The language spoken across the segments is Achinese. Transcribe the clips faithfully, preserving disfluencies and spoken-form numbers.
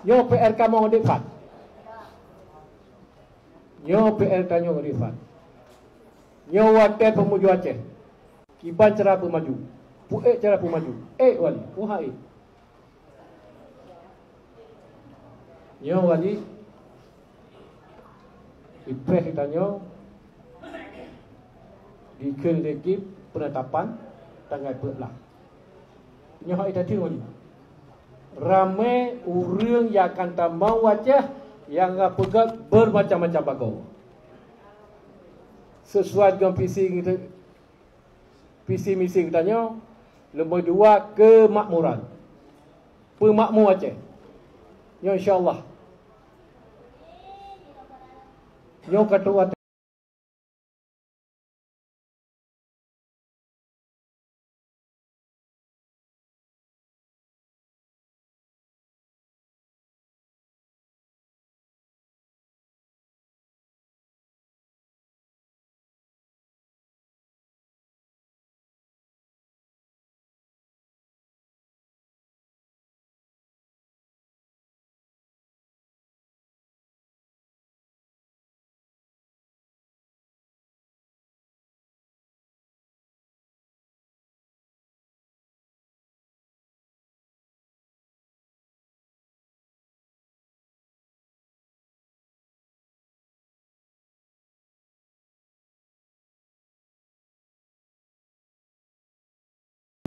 Nyoe P R kamoe ngon Dek Fad. Nyoe P R tanyoe ngon Dek Fad. Nyoe watèe peumujoe Aceh. Kiban cara peumaju. Peu-ék cara peumaju. Ék wali, puha ék. Nyoe wali, ipreh geutanyoe dikeue lé gib peunetapan tanggai peuet blah. Nyoe hai that-that wali. Ramé ureuëng nyang akan tamong u Aceh nyang ka peugét beureumacam-macam bagoe. Sesuai dengan visi, visi misi geutanyoe, leubeh dua kemakmuran. Peumakmu Aceh. Nyoe insya Allah. Nyoe ka trok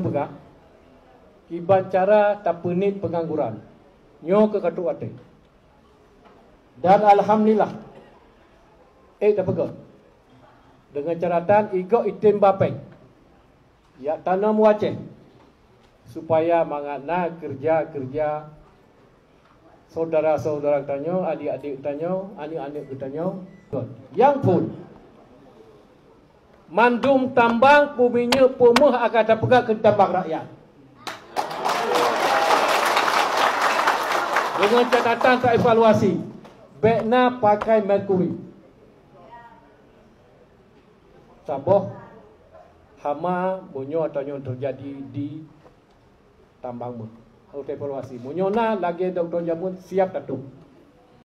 peugah, kiban cara tapeuneuk peungangguran. Nyoe keuh ka trok watée. Dan alhamdulillah, ék tapeugah, deungon catatan igoe item bapeng. Jak tanom u Aceh, supaya mangat na keureuja-keureuja syedara-syedara geutanyoe, adik-adik geutanyoe, aneuk-aneuk geutanyoe. Nyang phôn, mandum tambang, peuminyeuk, peumeuh akan tapeugah keu tambang rakyat. Deungon catatan taevaluasi, bék na pakai merkuri. Saboh hama meunyoe tanyoe teujadi di tambang meuh. Harôh taevaluasi. Meunyoe na lagée dokto jameun, siab tatôb.